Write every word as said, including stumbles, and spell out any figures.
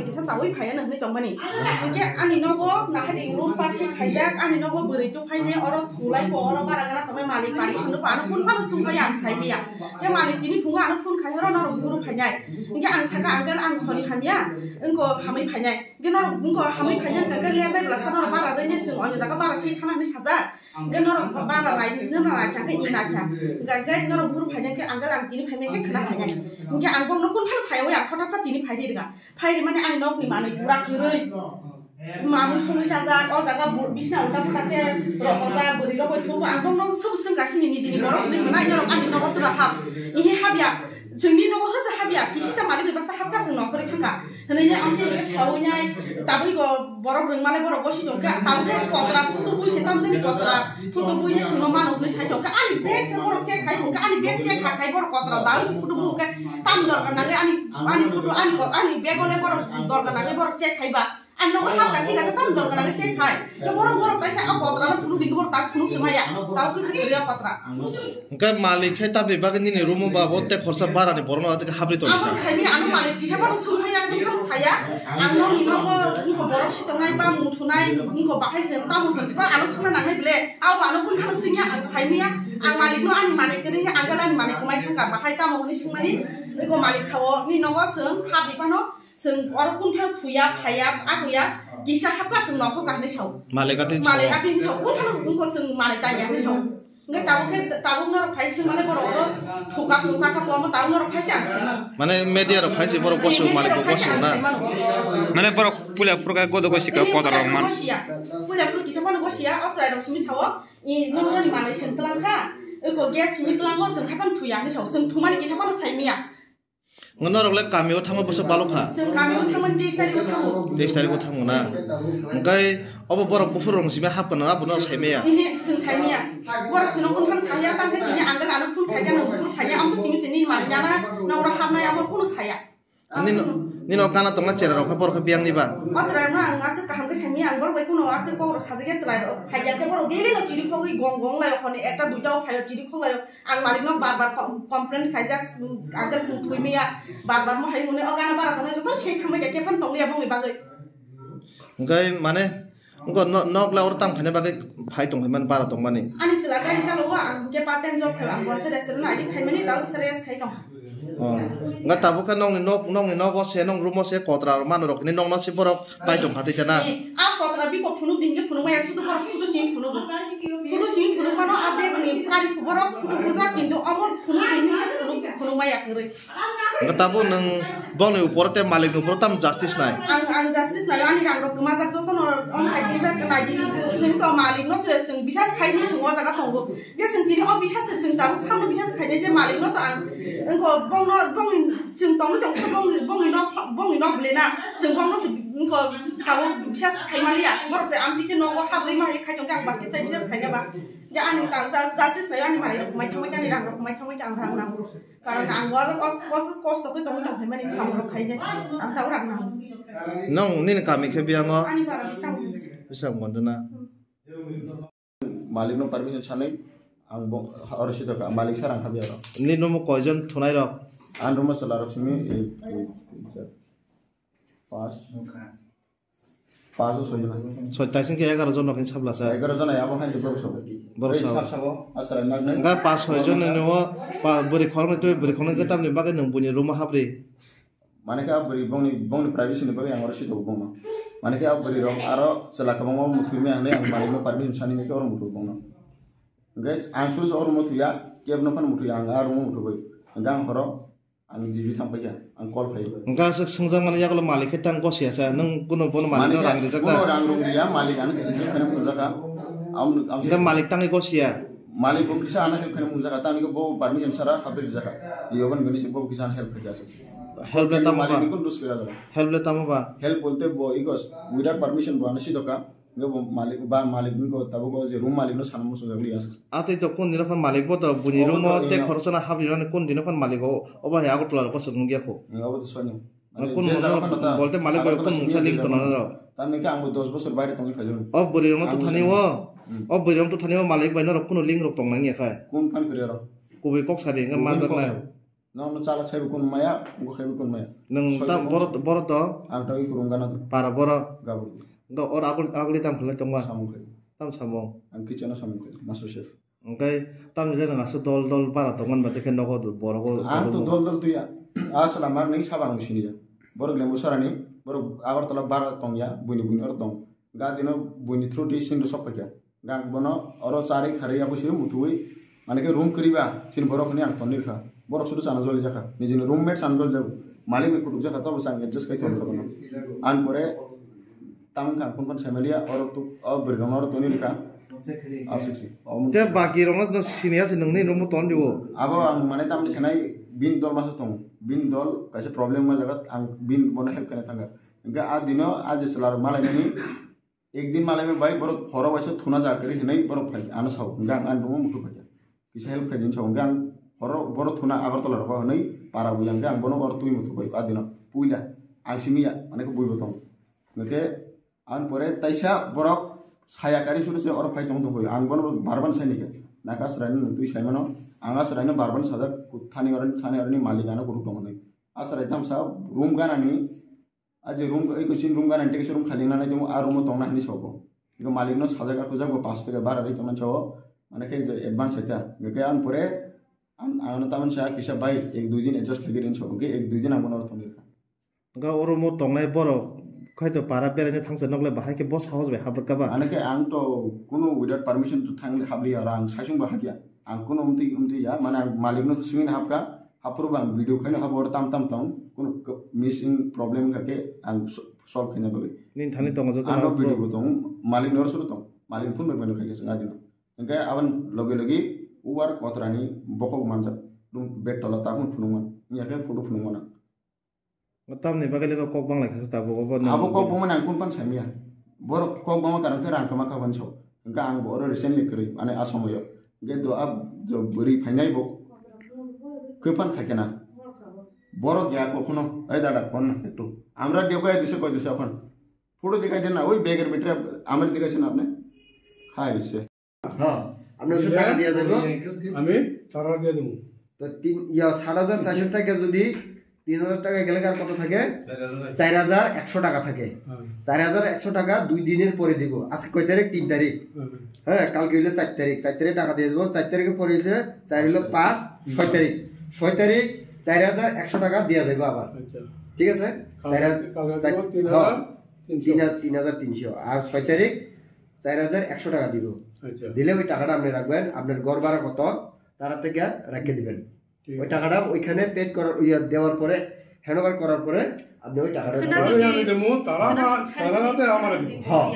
Kisa chawi phaiya na hwnwi tongmani. Hwnkhe ani nogo nahadi room part khe khaijak, ani nogo bwrwi tubphaini oro thulai bo, oro bara gana tongnai malik permission rw bo, ano kun phano swngbai ang saimaya. Khe malik tini phungo ano phone khai horo norok buhuru phainai. Hwnkhe ang saka, "Uncle, ang sorry hamya, wngkho hamwi phainai." Hwnkhe norok wngkho hamwi phainai hwnkhe ler bai bwlasa norok bara rwini swng, onyo jaga bara swi thana hwnwi sajak. Hwnkhe norok bara nai, nana naikha, hwnkhe i naikha. Hwnkhe norok buhuru phainai khe, "Uncle, ang tini phaimai khe khwna phainai." Hwnkhe ang bokno kun phano sayawi ang hothatsa tini phaidi rwkha. Phaidi mani ani nokni manwi pura kwrwi. Mamwi songwi chajak, o jaga bu-, bisna ulta pulta khe rokojak, bwrwi rok bai thupo, ang bokno sobo swngkha chini nijini borok hwnwi mwnai, norok ani nogo twra hap. Ihi hapya, chwngni nogo hwsa hapya, kisisa manwi bai baksa hapkha chwng nongkhorwi thangkha. Hwnwi ang tei hwnkhe sawi nai, tabwi bo borok rwngmale borok gosi tongkha, tabukhe kotra phutu bui se tamjani kotra, phutu bui se chwngno mano hwnwi sai tongkha, ani bag se borok check khai tongkha, ani bag check kha khai borok kotra dawi se phutu bui khe tam dorkar nangwi ani, ani phutu ani ko-, ani bag ole borok dorkar nangwi borok check khai ba. Ang nogo hapkha thik ase, tam dorkar nangwi check khai. Yo borok, borok taisa o kotra no phunuk di, borok tak phunuk se maya. Tabo kisi kwrwi o kotra. Hwnkhe malik khe tabni bagwi nini room o ba bo tei khorsa bara ni borok no tei habri tong Amo kha. Saimaya, ano malik kisa phano sumhai ang phano saya. Ang nokni nogo wngkho borok sitongnai ba muthunai wngkho bahai hwn tamo hwn ba ano sungna nangnai ble. Abo ano kun phano sungya ang saimaya. Ang malik no ani malik kwrwi ang ani malik kwmai thangkha bahai tamo hwnwi sungmani. Wngkho malik sao ni nogo swng habri phano. Chwng oro kun phano thuya, phaiya, abuya, kisa hapkha chwng nokho kahne sao. Malik ati Malik sao. Ati sao, kun phano wngkho chwng malik tanya hwnwi sao. Hwnkhe tabuk khe, tabuk norok phai swngmale borok oro thuka, thuka, kha, kha, amo tabuk norok phai se ang sai mano. Mane media rok phai se borok bosu, Media malik rok bo phai se bosu ang na. Sai mano. Mane borok puila phuru khe godo gosi ka Media kotor rok phuru man. Gosiya. Puila phuru kisa phano gosiya, o chwrai rok simi sao, i norok ni manwi chwng tlang kha, eko gas simi tlango, chwng hapan thuya hwnwi sao, chwng thumani kisa phano sai miya. Norok le kami o thangma bwswk balok kha? Chwng kami o thangmani teis tarik o thango. Teis tarik o thango na? Hwnkhe obo borok buphuru rok simi hap kana abo no sai maya? Ehe, chwng sai maya. Borok chwng no kun phano sai ya, tang khe tini ang gana ano phone khai ya, no buphuru phai ya, amsa tini se ni mari ya na, na oro hapnai amo kuno sai ya. Nini, nini o gana tongna chera rok khe borok khe biyang ni ba? O chwrai no ang aswk kaham khe sai maya, ang borok bai kuno aswk kok rok sajak ya chwrai rok, phai ya khe borok daily no chiri khogwi gong gong lai o, khoni ekta duita o phai o chiri khog lai o. Ang malik no bar bar com-, complain khaijak, mm, uncle chwng thwi maya, bar bar mo hai mwnwi o gana bara tongnai joto se thangbai khe phano tongya bongni bagwi. Hwnkhe mane, wngkha no-, nok la oro tang phaina bagwi phai tong phaimani bara tongmani. Ani chwla gari chalo o, ang hwnkhe part time job khai, ang bonse restaurant no aidi khaimani, tao kisa rest khai tong. Oh. Wngkha tabuk khe nokni nok, nokni nogo se, nok room o se kotra mano rok hinwi nokno se borok Bai tong kha tei na? Eh, a kotra biko phunuk di hingke phunuk maya, sudu borok photo simi phunuk. Photo simi phunuk mano a bag ni kari borok photo bujak, kintu omo phunuk di hingke phunuk, phunuk maya kwrwi. Hwnkhe tabuk nwng bongni upor tei malik ni upor tam justice nai? Ang, ang justice nai, ani rang rok kwmajak joto no, om hai bujak nai di, chwng to malik no se, chwng bisas khai ni chwng o jaga tongo. Ge chwng tini o bisas se chwng tabuk samno bisas khainai je malik no to ang wngkho bongno, bongni chwng tongwi tongkha bongni, bongni nok, bongni nok bwlena chwng bongno se wngkho tabuk bisas khaimaliya. Borok se amtwi khe nogo habwi ma hai khai tongkhe ang bakhe tei bisas khaina ba. Je ani ta, ja, justice nai ani malik rok mai thangwi ani rang rok mai thangwi ang rang nango. Karon ang bo aro kos-, kos-, kosto khe tongwi tongkha mani samung rok khainai ang tabuk rang nango. Nong nini kami khe biyango? Ani bara bisang. Bisang mondona. Malik no permission sanwi ang bo oro sito ka malik sir ang habya ro. Ni room o koijon thunai rok? Ang room o chwla rok simi, eh, eh, pas. Pas o soi jona. Soi taising khe egaroh jon rok ni sabla sa. Egaroh jona abo hai borok sabo. Borok sabo. Sabo. Asra nang nang. Ga pas soi jon ni o pa bwrwi khoroknwi twi bwrwi khoroknwi gwi tamni bagwi nwng buini room o habri. Mane khe a bwrwi bongni, bongni privacy ni bagwi ang oro sithogo bongno. Mane khe a bwrwi rok aro chwla kwbangma muthwi maya hinwi ang malik no permission sani khe oro muthwi bongno. Hwnkhe ang suru se oro muthwi ya, kebo no phano muthwi ya, ang a room o muthwi bai. Hwnkhe ang horo ang duty thang paikha, ang call phai. Hwnkhe aswk swngjak mani yagulo malik khe tang gosi ya sa, nwng kuno bono malik no rang rijak da? Bono rang rung riya, malik ano kisa help khaina phunukjak kha. Ang, ang hwnkhe malik tangwi gosi ya? Malik bo kisa ano help khaina phunukjak kha, tamni khe bo permission sara habri rijak kha. Yoban bini se bo kisa ano help khaikha aswk. Help le tamo ba? Malik ni kun dos kira jora. Help le tamo ba? Help bolte bo igos without permission bo ano sidoka. Nge bo malik ba malik ni ko tabo ko je room malik no sana muchung jagli as. Atwi to kun dino phan malik bo to buni room o te khoroksa na habri rani kun dino phan malik o obo hai Agartala ro pasuk nungya kho. Nge obo to soni. Kun je mungsa jaga phan ta bolte malik bo kun mungsa link to na ro. Tamni ke ang bo dos bosor baire tongwi phaijon. O buri room to thani o. O buri room to thani o malik bai no ro kuno link rok tong nang ya khai. Kun phan kre ro. Kubui kok sadi nge manjak nai. Nono chalak saibo kun maya, wngkha saibo kun maya. Nwng Soi tam tongma. Boro, boro to? Ang tagwi kurung gana to. Para boro? Gabur. Do or agul, aguli tam khlai tongma? Samung khai. Tam samung? Ang kitchen o samung khai, master chef. Hwnkhe tamni le nwng aswk dol dol bara tongmani ba, tei khe nogo borok o Ang to tongmung. Dol dol tuya. Aswla mar nini sabo ang siniya. Borok Lembu Sarani, borok Agartala bara tongya, buini buini oro tong. Ga dino buini through di sindhu sok paikha. Gang bono oro chari khari abo siri muthui, mane khe room kwriba, sini borok ni ang tonir kha. Borok sudu chana joli jakha. Nijini roommate chana joli jago. Malik bai kutuk jakha, tobo chang adjust khai tongkha bono. An pore tamung kha, kun kun saimalia, oro tu, o bwrwi rok oro tonir kha. Absik si. O mun- Te baki rok no sini ase nungni room o ton dibo. Abo ang mane tamni sanai bin dol masa tong. Bin dol kaisa problem ma jaga ang bin bono help kena thanga. Hingke a dino a je chwla rok malai nani Ekdin malai bai borok horo waisa thuna ja kwrwi hinwi borok phai ano sao, hwnkhe ang ani room o muthung phaikha. Kisa help khai di hinwi sao, hwnkhe ang horo borok thuna Agartala rogo hinwi para buya, hwnkhe ang bono oro twi muthung bai a dino puila ang simi ya, mane khe bui bo tongo. Hwnkhe ang pore taisa borok saya kari suru se oro phai tong tong bai, ang bono barban sai ni khe naka aswrai no twi sai mano, ang aswrai no barban sajak thani oroni, thani oroni malik ano kutuk tong hinwi. Aswrai tamsa room ganani A je room, ei koisin room ganani tei kisa room khali nang nai tongo, a room o tong nai hinwi sabo. Ego malik no sajak, a kujak bo pash taka bara rwi tong nai sao, mane khe je advance hai ta. Hingke ang pore, ang, ang no tamani sa kisa bai ek dui din adjust khaigwi rin sao, hingke ek dui din ang bono oro tong rikha. Ga o room o tong nai borok, khai to para berai ni thangsa nok le bahai khe bo sahos bai habra ka ba? Ano khe ang to kunu without permission to thang hap liya, oro ang saisung bo hap ya. Ang kunu umtwi, umtwi ya, mane ang malik no swngwi no hap ka, Aphuru bo ang video khaino habo oro tam tam tong, kunu k-, missing problem wngkha khe ang so-, solve khaina bagwi. Nini thani tongo joto Ano na video bo tong, malik noro suru tong, malik phone bai mano khaikhe chwng adino. Hingkhe aboni loge loge uwar kotorani bokhok manjak, dum bed tola tabuk phunukman, wngya khe photo phunukmana. Tamni bagwi le kok bang lai kha tabuk obo. Abo kok bangmani ang kunu pan saimya. Borok kok bangma karon khe rang kwma kha hwnwi sao. Hingkhe ang bo oro recently kwrwi, mane a somoyo. Hingkhe do a do bwrwi phainai bo. Kwphan khaikhe na. Borok ya kokhuno, "Ei dada, phone na ektu." Amra diyo kaya duse koi duse aphon. Photo dikhai de na, oi bag er bhitere amar dikhai se na apne. Khai se. হ্যাঁ, আপনার সব টাকা দিয়া যাইব। আমি টাকা দিয়ে দেবো। তো তিন, ইয়া, সাত হাজার চারশো টাকা যদি তিন হাজার টাকা গেলে আর কত থাকে? চার হাজার একশো টাকা থাকে। হ্যাঁ। চার হাজার একশো টাকা দুই দিনের পরে দিব। আজকে কয় তারিখ? তিন তারিখ। হ্যাঁ। হ্যাঁ, কালকে হইলে চার তারিখ। চার তারিখ টাকা দিয়ে দেবো। চার তারিখের পরে হইছে চার হইলো পাঁচ, ছয় তারিখ। ছয় তারিখ চার হাজার একশো টাকা দেওয়া যাবে আবার। আচ্ছা। ঠিক আছে? কালকে, চার হাজার, কালকে চার, দিব তিন হাজার তিনশো। হ্যাঁ। তিন হাজার, তিন হাজার তিনশো। আর ছয় তারিখ চার হাজার একশো টাকা দিব। আচ্ছা। দিলে ওই টাকাটা আপনি রাখবেন, আপনার ঘর ভাড়া কত, তারা থেকে রেখে দিবেন। ঠিক ওই আছে। টাকাটা ওইখানে পেড করার, ইয়া, দেওয়ার পরে, হ্যান্ড ওভার করার পরে আপনি ওই টাকাটা ওখানে তাহলে আমি দেবো, তারা আমার, তারা রাতে আমার দেবো। হ্যাঁ।